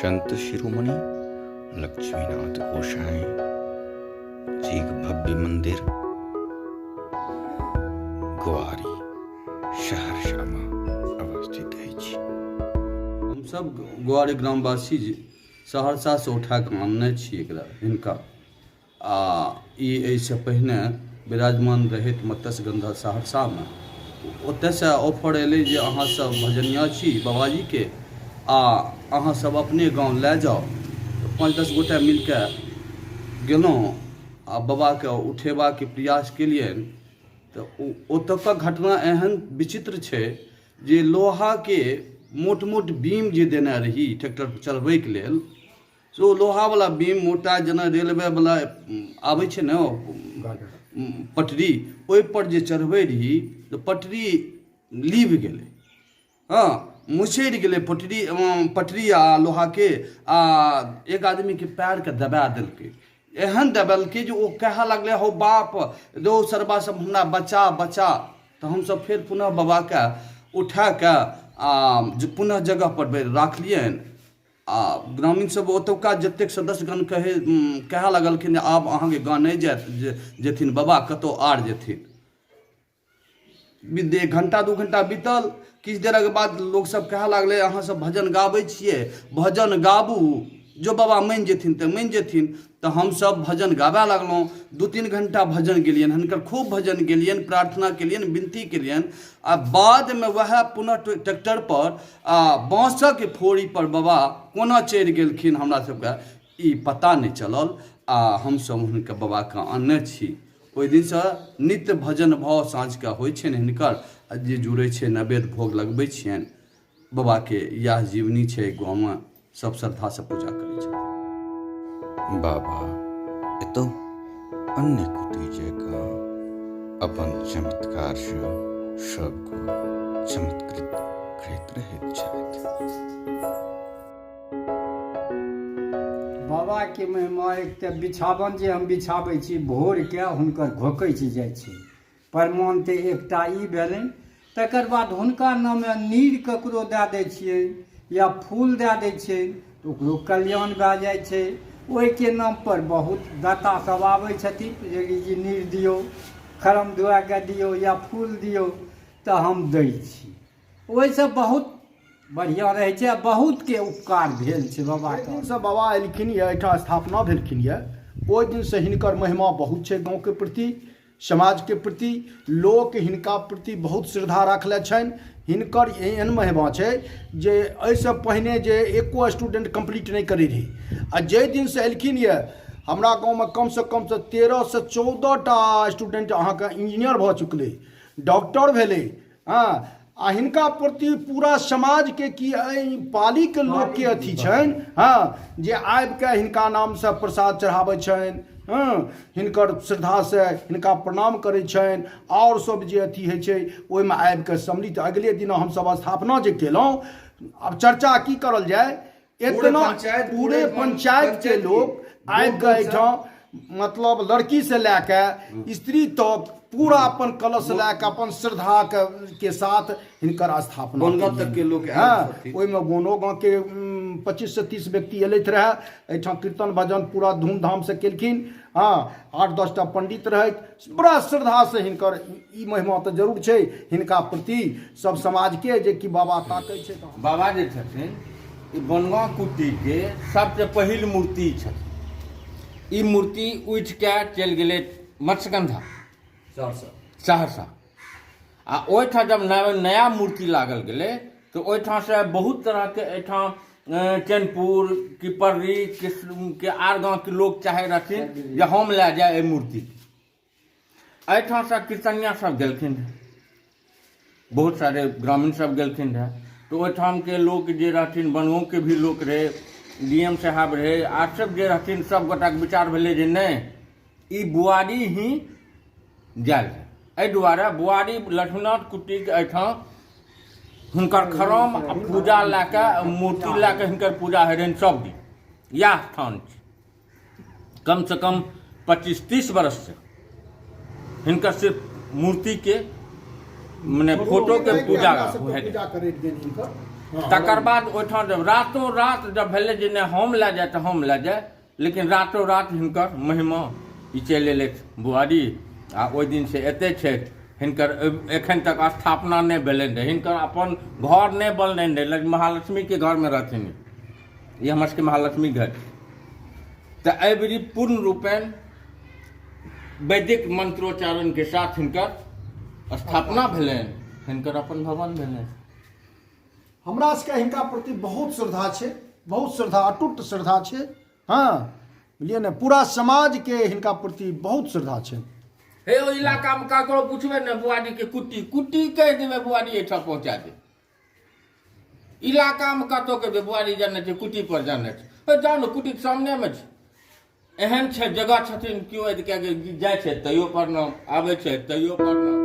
संत शिरोमणि लक्ष्मीनाथ गोसाई जीक भव्य मंदिर गोआरी सहरसामे अवस्थित अछि। हमसभ गोआरी ग्रामवासी जे सहरसासँ उठा कऽ आनने छी एकरा हिनका आ ई एहिसँ पहिने विराजमान रहथि मत्स्यगंधा सहरसामे। ओतयसँ ऑफर एलै जे अहाँसभ भजनिया छी बाबाजीके आ अहाँसभ अपने गाँव लए जाउ। तऽ 5-10 गोटे मिलि कऽ गेलहुँ आ बाबाके उठेबाक प्रयास केलियनि तऽ ओतुका घटना एहन विचित्र छै जे लोहाके मोट मोट बीम जे देने रही ट्रैक्टर चलबैके लेल से ओ लोहावला बीम मोटा जेना रेलवेवला आबै छै ने पटरी, ओहिपर जे चढ़बै रही तऽ पटरी लीभ गेलै, हँ मुसरि गेलै पटरी, पटरी आ लोहाके, आ एक आदमीके पएरके दबा देलकै। एहन दबेलकै जे ओ कहऽ लगलै, हौ बाप रौ सरबा सब हमरा बचा बचा। तऽ हमसब फेर पुनः बाबाके उठा कऽ आ पुनः जगहपर राखलियनि। आ ग्रामीण सब ओतुका जतेक सदस्यगण कहै कहए लगलखिन जे आब अहाँके गाँव नहि जायत जेथिन बाबा, कतहु आर जेथिन। 1 घंटा 2 घंटा बीतल, किछु देरक बाद लोकसब कहए लागलै, अहाँ सब भजन गाबै छियै, भजन गाबू, जो बाबा मानि जेथिन तऽ मानि जेथिन। तऽ हमसब भजन गाबय लगलहुँ। 2-3 घंटा भजन गेलियनि हिनकर, खूब भजन गेलियनि, प्रार्थना केलियनि, विनती केलियनि आ बादमे वएह पुनः ट्रैक्टर पर आ बाँसक फोड़ी पर बाबा कोना चढ़ि गेलखिन हमरा सबके ई पता नहि चलल आ हमसब हुनकर बाबाके आनने छी। ओहि दिनसँ नित्य भजन भाव साँझके होइ छनि हिनकर आ जे जुड़ै छै नैवेद्य भोग लगबै छियनि बाबाके। इएह जीवनी छै, गाँवमे सब श्रद्धासँ पूजा करै छथिन। बाबा एतौ अन्य कुटी जकाँ अपन चमत्कारसँ सबके चमत्कृत करैत रहैत छथि। बाबाके महिमा, एक तऽ बिछावन जे हम बिछाबै छी भोरके, हुनकर घोकचि जाइ छै। प्रमाण तऽ एकटा ई भेलनि। तकर बाद हुनका नामे नीर ककरो दए दै छियै या फूल दए दै छियै तऽ ओकरो कल्याण भए जाइ छै। ओहिके नामपर बहुत दाता सब आबै छथिन जे कि नीर दियौ, खरम धुआके दियौ या फूल दियौ, तऽ हम दै छी। ओहिसँ बहुत बढ़िआँ रहै छै आ बहुतके उपकार भेल छै बाबाके। जाहि दिनसँ बाबा एलखिन यऽ, एहिठाम स्थापना भेलखिन यऽ, ओहि दिनसँ हिनकर महिमा बहुत छै। गाँवके प्रति, समाजके प्रति लोक हिनका प्रति बहुत श्रद्धा राखले छनि। हिनकर एहन महिमा छै जे एहिसँ पहिने जे एको स्टूडेंट कम्प्लीट नहि करै रहै आ जाहि दिनसँ एलखिन यऽ, हमरा गाँवमे कमसँ कम से 13सँ 14 टा स्टूडेंट अहाँके इंजीनियर भऽ चुकलै, डॉक्टर भेलै। हँ, आ हिनका प्रति पूरा समाजके की एहि पालीके लोकके अथी छनि, हँ, जे आबिके हिनका नामसँ प्रसाद चढ़ाबै छनि, हँ, हिनकर श्रद्धासँ हिनका प्रणाम करै छनि आओर सब जे अथी होइ छै ओहिमे आबिके सम्मिलित। अगिले दिन हमसब स्थापना जे केलहुँ, आब चर्चा की करल जाय, इतना पूरे पंचायत के लोग आबि कऽ एहिठाम, मतलब लड़की से लए कऽ स्त्री तक पूरा अपन कलश लए कऽ अपन श्रद्धा के साथ हिनकर स्थापना बनगाँव तक के लोक आयल छथिन। ओहिमे बोनो गाँवके 25 से 30 व्यक्ति एलथि रहए। एहिठाम कीर्तन भजन पूरा धूमधामसँ केलखिन। हँ, 8-10 टा पंडित रहथि। बड़ा श्रद्धासँ हिनकर ई महिमा तऽ जरूर छै हिनका प्रति सब समाजके जे कि बाबा ताकै छै तऽ बाबा जे छथिन, ई बनगाँव कुटीके सबसँ पहिल मूर्ति छथिन। ई मूर्ति उठि कऽ चलि गेलै मत्स्यगंधा सहरसा आ ओहिठाम जब नया मूर्ति लागल गेलै तऽ ओहिठामसँ बहुत तरहके एहिठाम चैनपुर कि पर्री के आर गाँवके लोक चाहै रहथिन जे हम लए जाय एहि मूर्तिके। एहिठामसँ कीर्तनिया सब गेलखिन रहए, बहुत सारे ग्रामीण सब गेलखिन रहए, तऽ ओहिठामके लोक जे रहथिन, बनगाँवके भी लोक रहै, डी एम साहब रहै आर सब जे रहथिन, सब गोटाके विचार भेलै जे नहि, ई बुआरी ही जायल। एहि दुआरे बुआरी लक्ष्मीनाथ कुटीके एहिठाम हुनकर खराम आ पूजा लए कऽ, मूर्ति लए कऽ हिनकर पूजा होइ रहनि सब दिन। इएह स्थान छै। कमसँ कम 25-30 बरससँ हिनकर सिर्फ मूर्तिके मने फोटोके पूजा पूजा करैत गेल हिनकर। तकर बाद ओहिठाम जब रातो रात जब भेलै जे नहि हम लए जाए तऽ हम लए जाए, लेकिन रातो रात हिनकर महिमा ई चलि एलथि बुआरी, आ ओहि दिनसँ एते छथि। हिनकर एखन तक स्थापना नहि भेलनि रहै, हिनकर अपन घर नहि बनलनि रहै, महालक्ष्मीके घरमे रहथिन। ई हमर सबके महालक्ष्मी घर। तऽ एहि बेरी पूर्ण रूपेण वैदिक मंत्रोच्चारणके साथ हिनकर स्थापना भेलनि, हिनकर अपन भवन भेलनि। हमरा सबके हिनका प्रति बहुत श्रद्धा छै, बहुत श्रद्धा, अटूट श्रद्धा छै। हँ, बुझलियै ने, पूरा समाजके हिनका प्रति बहुत श्रद्धा छै। हे, ओहि इलाकामे ककरो पुछबै ने बुआरीके कुट्टी कुट्टी कहि देबै, बुआरी एहिठाम पहुँचा देब। इलाकामे कतहु के बुआरी जानै छै, कुट्टी पर जानै छै, जाउ ने, कुट्टीके सामनेमे छै। एहन छै जगह छथिन, केओ यदि जाइ छै तैयो प्रणाम, आबै छै तैयो प्रणाम।